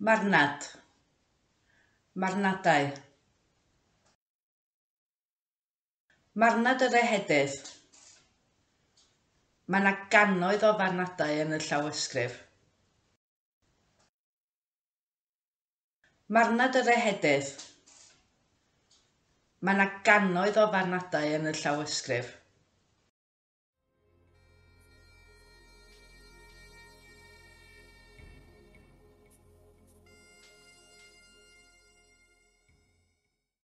Marnad. Marnadau. Marnad yr Ehedydd. Mae 'na gannoedd o farnadau yn y llawysgrif. Marnad yr Ehedydd. Mae 'na gannoedd o farnadau yn y llawysgrif.